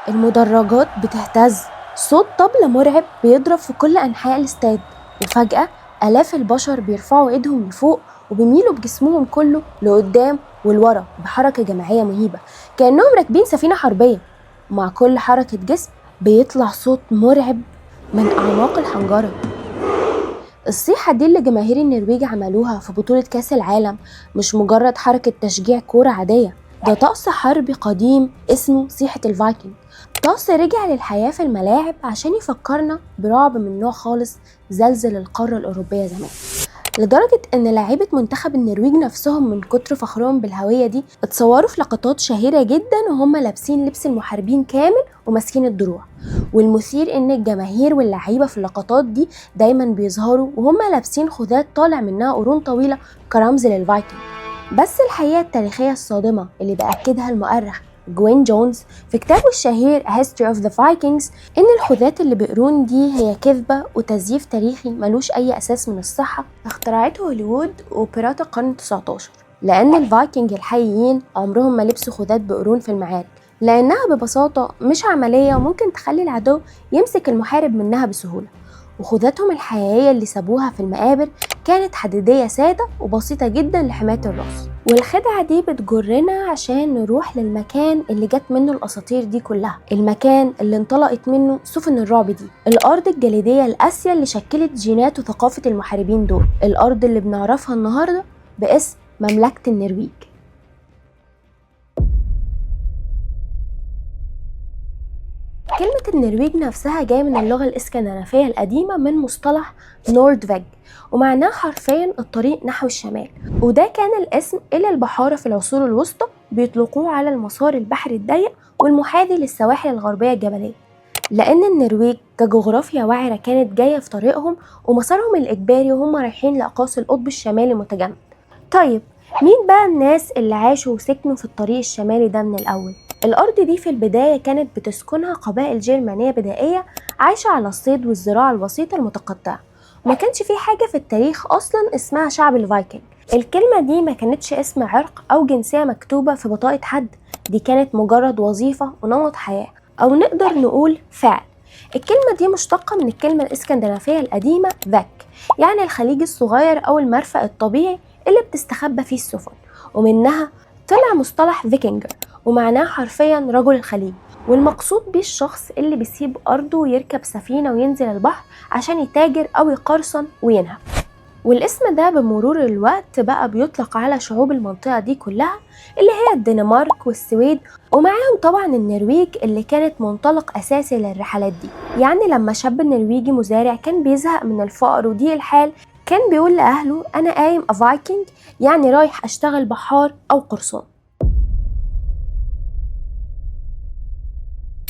المدرجات بتهتز، صوت طبل مرعب بيضرب في كل أنحاء الاستاد، وفجأة آلاف البشر بيرفعوا إيدهم لفوق وبيميلوا بجسمهم كله لقدام ولورا بحركة جماعية مهيبة كأنهم راكبين سفينة حربية. ومع كل حركة جسم بيطلع صوت مرعب من أعماق الحنجرة. الصيحة دي اللي جماهير النرويج عملوها في بطولة كأس العالم مش مجرد حركة تشجيع كورة عادية، ده طقس حربي قديم اسمه صيحة الفايكنج. طقس رجع للحياة في الملاعب عشان يفكرنا برعب من نوع خالص زلزل القارة الأوروبية زمان، لدرجة إن لاعيبة منتخب النرويج نفسهم من كتر فخرهم بالهوية دي اتصوروا في لقطات شهيرة جدا وهم لابسين لبس المحاربين كامل وماسكين الدروع. والمثير إن الجماهير واللعيبة في اللقطات دي دايما بيظهروا وهم لابسين خوذات طالع منها قرون طويلة كرمز للفايكنج. بس الحقيقة التاريخية الصادمة اللي بأكدها المؤرخ جوين جونز في كتابه الشهير A History of the Vikings إن الخوذات اللي بقرون دي هي كذبة وتزييف تاريخي ملوش أي أساس من الصحة اخترعته هوليوود وأوبرات القرن 19، لأن الفايكنج الحقيقيين عمرهم ما لبسوا خوذات بقرون في المعارك، لأنها ببساطة مش عملية وممكن تخلي العدو يمسك المحارب منها بسهولة. وخوذاتهم الحقيقية اللي سابوها في المقابر كانت حديدية سادة وبسيطة جدا لحماية الراس. والخدعة دي بتجرنا عشان نروح للمكان اللي جت منه الأساطير دي كلها، المكان اللي انطلقت منه سفن الرعب دي، الأرض الجليدية القاسية اللي شكلت جينات وثقافة المحاربين دول، الأرض اللي بنعرفها النهاردة باسم مملكة النرويج. كلمة النرويج نفسها جاية من اللغة الإسكندنافية القديمة من مصطلح نوردفيج، ومعناه حرفيا الطريق نحو الشمال، وده كان الاسم اللي البحارة في العصور الوسطى بيطلقوه على المسار البحري الضيق والمحاذي للسواحل الغربية الجبلية، لأن النرويج كجغرافيا وعرة كانت جاية في طريقهم ومسارهم الإجباري وهم رايحين لأقاصي القطب الشمالي المتجمد. طيب مين بقى الناس اللي عاشوا وسكنوا في الطريق الشمالي ده من الأول؟ الأرض دي في البداية كانت بتسكنها قبائل جرمانية بدائية عايشة على الصيد والزراعة البسيطة المتقطعة، وما كانش في حاجة في التاريخ أصلا اسمها شعب الفايكنج. الكلمة دي ما كانتش اسم عرق أو جنسية مكتوبة في بطاقة حد، دي كانت مجرد وظيفة ونمط حياة، أو نقدر نقول فعل. الكلمة دي مشتقة من الكلمة الإسكندنافية القديمة فاك، يعني الخليج الصغير أو المرفأ الطبيعي اللي بتستخبى فيه السفن، ومنها طلع مصطلح فيكنجر ومعناه حرفيا رجل الخليج، والمقصود بيه الشخص اللي بيسيب أرضه ويركب سفينة وينزل البحر عشان يتاجر أو يقرصن وينهب. والاسم ده بمرور الوقت بقى بيطلق على شعوب المنطقة دي كلها اللي هي الدنمارك والسويد، ومعاهم طبعا النرويج اللي كانت منطلق أساسي للرحلات دي. يعني لما شاب نرويجي مزارع كان بيزهق من الفقر وضيق الحال كان بيقول لأهله أنا قايم أفايكنج، يعني رايح أشتغل بحار أو قرصان.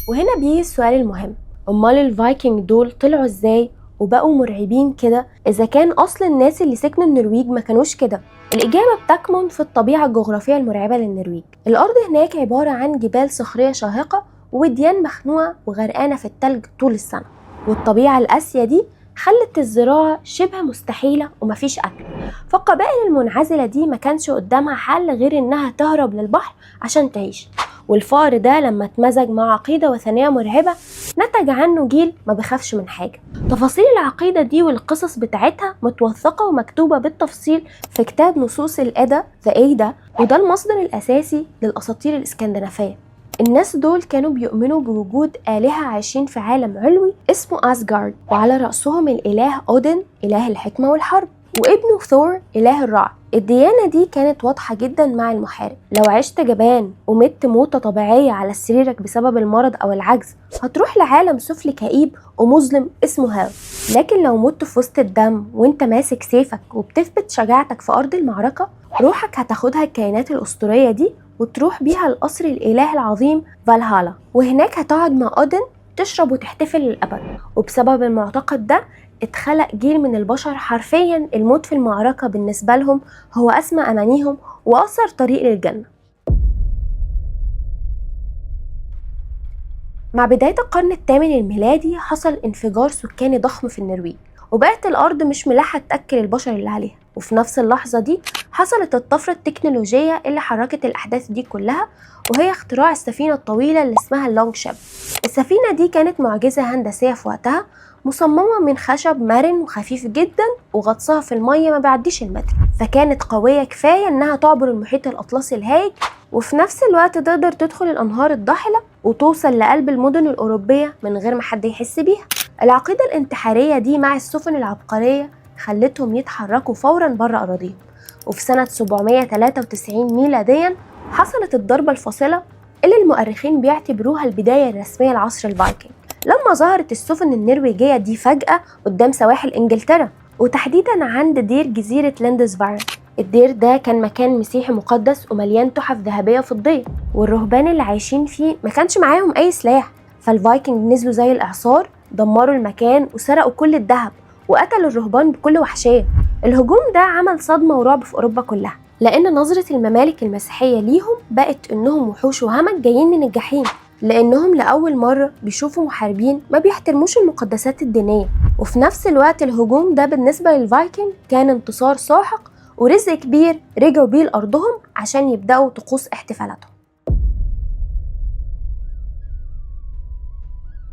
وهنا بيجي السؤال المهم، أمال الفايكنج دول طلعوا إزاي وبقوا مرعبين كده إذا كان أصل الناس اللي سكنوا النرويج ما كانوش كده؟ الإجابة بتكمن في الطبيعة الجغرافية المرعبة للنرويج. الأرض هناك عبارة عن جبال صخرية شاهقة ووديان مخنوقة وغرقانة في التلج طول السنة، والطبيعة القاسية دي خلت الزراعة شبه مستحيلة ومفيش أكل. فالقبائل المنعزلة دي ما كانش قدامها حل غير إنها تهرب للبحر عشان تعيش. والفقر ده لما اتمزج مع عقيدة وثنية مرعبة نتج عنه جيل ما بيخافش من حاجة. تفاصيل العقيدة دي والقصص بتاعتها متوثقة ومكتوبة بالتفصيل في كتاب نصوص الإدا The Edda، وده المصدر الأساسي للأساطير الإسكندنافية. الناس دول كانوا بيؤمنوا بوجود آلهة عايشين في عالم علوي اسمه أسجارد، وعلى رأسهم الإله أودن إله الحكمة والحرب، وابنه ثور إله الرعد. الديانة دي كانت واضحة جدا مع المحارب، لو عشت جبان ومت موتة طبيعية على سريرك بسبب المرض أو العجز هتروح لعالم سفلي كئيب ومظلم اسمه هيل، لكن لو مت في وسط الدم وانت ماسك سيفك وبتثبت شجاعتك في أرض المعركة روحك هتاخدها الكائنات الأسطورية دي وتروح بيها لقصر الإله العظيم فالهالا، وهناك هتقعد مع أودن تشرب وتحتفل للأبد. وبسبب المعتقد ده اتخلق جيل من البشر حرفيا الموت في المعركة بالنسبة لهم هو أسمى أمانيهم وأقصر طريق للجنة. مع بداية القرن الثامن الميلادي حصل انفجار سكاني ضخم في النرويج، وبقت الأرض مش ملاحة تأكل البشر اللي عليها. وفي نفس اللحظة دي حصلت الطفرة التكنولوجية اللي حركت الأحداث دي كلها، وهي اختراع السفينة الطويلة اللي اسمها اللونج شيب. السفينة دي كانت معجزة هندسية في وقتها، مصممة من خشب مرن وخفيف جدا، وغطسها في المية ما بيعديش المتر، فكانت قوية كفاية انها تعبر المحيط الأطلسي الهايج، وفي نفس الوقت تقدر تدخل الأنهار الضحلة وتوصل لقلب المدن الأوروبية من غير ما حد يحس بيها. العقيدة الانتحارية دي مع السفن العبقرية خلتهم يتحركوا فورا بره أراضيهم. وفي سنة 793 ميلاديا حصلت الضربة الفاصلة اللي المؤرخين بيعتبروها البداية الرسمية لعصر الفايكنج، لما ظهرت السفن النرويجية دي فجأة قدام سواحل إنجلترا، وتحديدا عند دير جزيرة ليندسفارن. الدير ده كان مكان مسيحي مقدس ومليان تحف ذهبية فضية، والرهبان اللي عايشين فيه ما كانش معاهم أي سلاح. فالفايكنج نزلوا زي الإعصار، دمروا المكان وسرقوا كل الذهب وقتلوا الرهبان بكل وحشية. الهجوم ده عمل صدمة ورعب في أوروبا كلها، لأن نظرة الممالك المسيحية ليهم بقت إنهم وحوش وهمج جايين من الجحيم، لأنهم لأول مرة بيشوفوا محاربين ما بيحترموش المقدسات الدينية. وفي نفس الوقت الهجوم ده بالنسبة للفايكنج كان انتصار ساحق ورزق كبير رجعوا بيه لأرضهم عشان يبدأوا طقوس احتفالاتهم.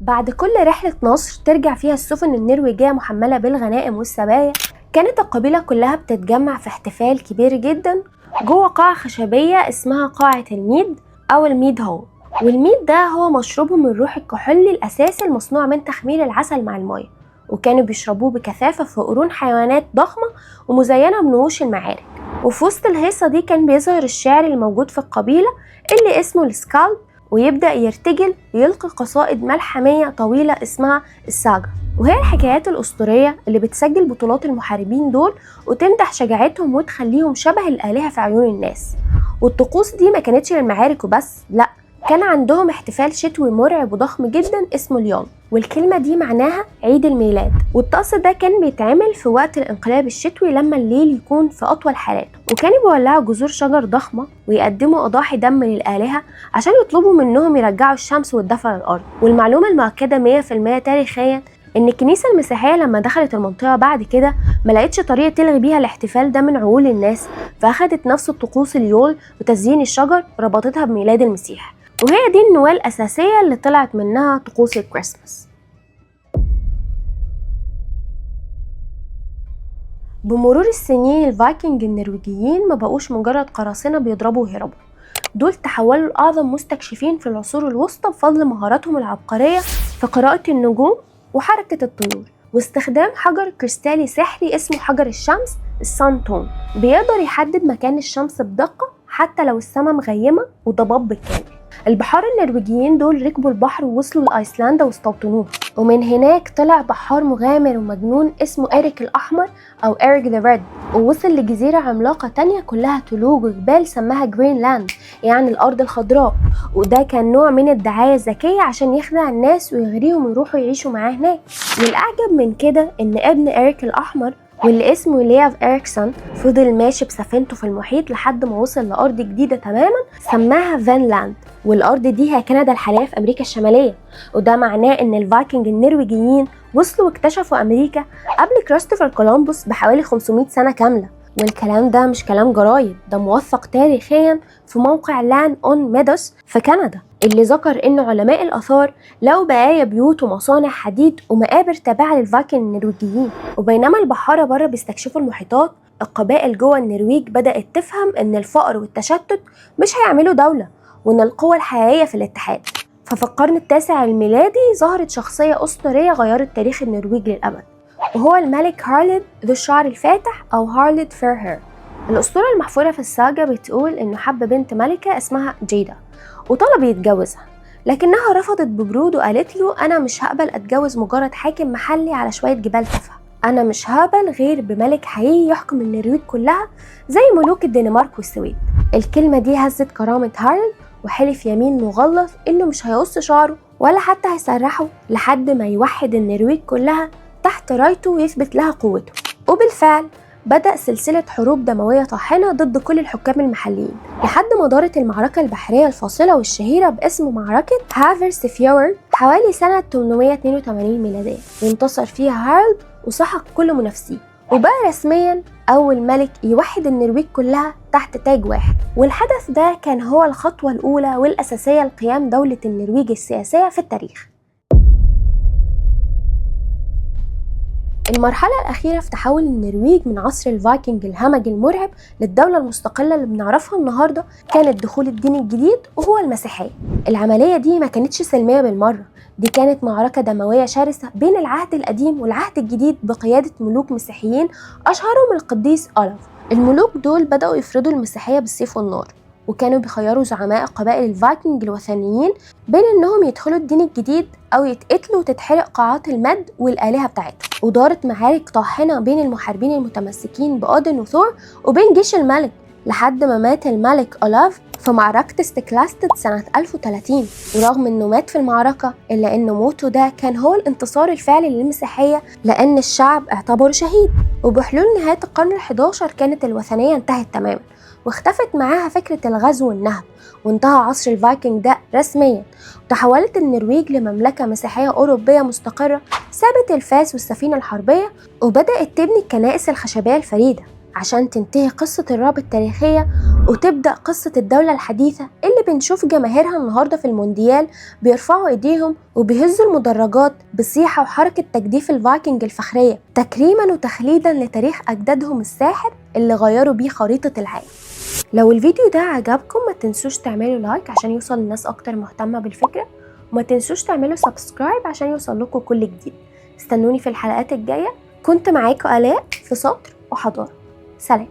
بعد كل رحلة نصر ترجع فيها السفن النرويجية محملة بالغنائم والسبايا، كانت القبيلة كلها بتتجمع في احتفال كبير جدا جوه قاعة خشبية اسمها قاعة ال mead أو ال mead hall. وال mead ده هو مشروبهم الروح الكحولي الأساسي المصنوع من تخمير العسل مع المية، وكانوا بيشربوه بكثافة في قرون حيوانات ضخمة ومزينة بنقوش المعارك. وفي وسط الهيصة دي كان بيظهر الشاعر الموجود في القبيلة اللي اسمه السكالد، ويبدأ يرتجل ويلقي قصائد ملحمية طويلة اسمها الساجا، وهي الحكايات الأسطورية اللي بتسجل بطولات المحاربين دول وتمدح شجاعتهم وتخليهم شبه الآلهة في عيون الناس. والطقوس دي ما كانتش للمعارك وبس، لا، كان عندهم احتفال شتوي مرعب وضخم جدا اسمه اليول، والكلمة دي معناها عيد الميلاد. والطقس ده كان بيتعمل في وقت الانقلاب الشتوي لما الليل يكون في أطول حالاته، وكانوا بيولعوا جذور شجر ضخمة ويقدموا أضاحي دم للآلهة عشان يطلبوا منهم يرجعوا الشمس والدفء للأرض. والمعلومة المؤكدة 100% تاريخيا إن الكنيسة المسيحية لما دخلت المنطقة بعد كده ما لقتش طريقة تلغي بيها الاحتفال ده من عقول الناس، فأخدت نفس الطقوس اليول وتزيين الشجر وربطتها بميلاد المسيح، وهي دي النواة الأساسية اللي طلعت منها طقوس الكريسماس. بمرور السنين الفايكنج النرويجيين ما بقوش مجرد قراصنة بيضربوا ويهربوا، دول تحولوا لأعظم مستكشفين في العصور الوسطى بفضل مهاراتهم العبقرية في قراءة النجوم وحركة الطيور، واستخدام حجر كريستالي سحري اسمه حجر الشمس ال sun stone، بيقدر يحدد مكان الشمس بدقة حتى لو السماء مغيمة وضباب بالكامل. البحار النرويجيين دول ركبوا البحر ووصلوا لأيسلندا واستوطنوها، ومن هناك طلع بحار مغامر ومجنون اسمه إيريك الأحمر أو Erik the Red، ووصل لجزيرة عملاقة تانية كلها تلوج وجبال سماها جرينلاند، يعني الأرض الخضراء. وده كان نوع من الدعاية الذكية عشان يخدع الناس ويغريهم يروحوا يعيشوا معاه هناك. والأعجب من كده إن ابن إيريك الأحمر واللي اسمه لياف إريكسون فضل ماشي بسفينته في المحيط لحد ما وصل لأرض جديدة تماما سماها فينلاند، والأرض دي هي كندا الحالية في أمريكا الشمالية. وده معناه إن الفايكنج النرويجيين وصلوا واكتشفوا أمريكا قبل كريستوفر كولومبوس بحوالي 500 سنة كاملة. والكلام ده مش كلام جرايد، ده موثق تاريخيا في موقع L'Anse aux Meadows في كندا، اللي ذكر إن علماء الآثار لقوا بقايا بيوت ومصانع حديد ومقابر تابعة للفايكنج النرويجيين. وبينما البحارة بره بيستكشفوا المحيطات، القبائل جوه النرويج بدأت تفهم إن الفقر والتشتت مش هيعملوا دولة، وإن القوة الحقيقية في الاتحاد. ففي القرن التاسع الميلادي ظهرت شخصية أسطورية غيرت تاريخ النرويج للأبد، وهو الملك هارلد ذو الشعر الفاتح أو هارلد فيرهير. الأسطورة المحفورة في الساجا بتقول إنه حب بنت ملكة اسمها جيدا وطلب يتجوزها، لكنها رفضت ببرود وقالت له أنا مش هقبل أتجوز مجرد حاكم محلي على شوية جبال تافهة، أنا مش هقبل غير بملك حقيقي يحكم النرويج كلها زي ملوك الدنمارك والسويد. الكلمة دي هزت كرامة هارلد، وحلف يمين مغلظ إنه مش هيقص شعره ولا حتى هيسرحه لحد ما يوحد النرويج كلها تحت رايته ويثبت لها قوته. وبالفعل بدأ سلسلة حروب دموية طاحنة ضد كل الحكام المحليين لحد ما دارت المعركة البحرية الفاصلة والشهيرة باسم معركة هافرسفيورد حوالي سنة 882 ميلادية، وانتصر فيها هارلد وسحق كل منافسيه، وبقى رسميا أول ملك يوحد النرويج كلها تحت تاج واحد. والحدث ده كان هو الخطوة الأولى والأساسية لقيام دولة النرويج السياسية في التاريخ. المرحلة الأخيرة في تحول النرويج من عصر الفايكنج الهمج المرعب للدولة المستقلة اللي بنعرفها النهاردة كانت دخول الدين الجديد وهو المسيحية. العملية دي ما كانتش سلمية بالمرة، دي كانت معركة دموية شرسة بين العهد القديم والعهد الجديد بقيادة ملوك مسيحيين أشهرهم القديس أولاف. الملوك دول بدأوا يفرضوا المسيحية بالسيف والنار، وكانوا بيخيروا زعماء قبائل الفايكنج الوثنيين بين انهم يدخلوا الدين الجديد او يتقتلوا وتتحرق قاعات المجد والآلهة بتاعتهم. ودارت معارك طاحنة بين المحاربين المتمسكين بأودن وثور وبين جيش الملك لحد ما مات الملك أولاف في معركة ستيكلاستد سنة 1030. ورغم انه مات في المعركة الا انه موته ده كان هو الانتصار الفعلي للمسيحية، لان الشعب اعتبره شهيد. وبحلول نهاية القرن ال11 كانت الوثنية انتهت تماما، واختفت معاها فكرة الغزو والنهب، وانتهى عصر الفايكنج ده رسميا. وتحولت النرويج لمملكة مسيحية أوروبية مستقرة سابت الفاس والسفينة الحربية، وبدأت تبني الكنائس الخشبية الفريدة عشان تنتهي قصة الرعب التاريخية وتبدأ قصة الدولة الحديثة اللي بنشوف جماهيرها النهاردة في المونديال بيرفعوا ايديهم وبيهزوا المدرجات بصيحة وحركة تجديف الفايكنج الفخرية، تكريما وتخليدا لتاريخ أجدادهم الساحر اللي غيروا بيه خريطة العالم. لو الفيديو ده عجبكم ما تنسوش تعملوا like عشان يوصل للناس أكتر مهتمة بالفكرة، وما تنسوش تعملوا subscribe عشان يوصل لكم كل جديد. استنوني في الحلقات الجاية. كنت معاكم آلاء في سطر وحضارة. سلام.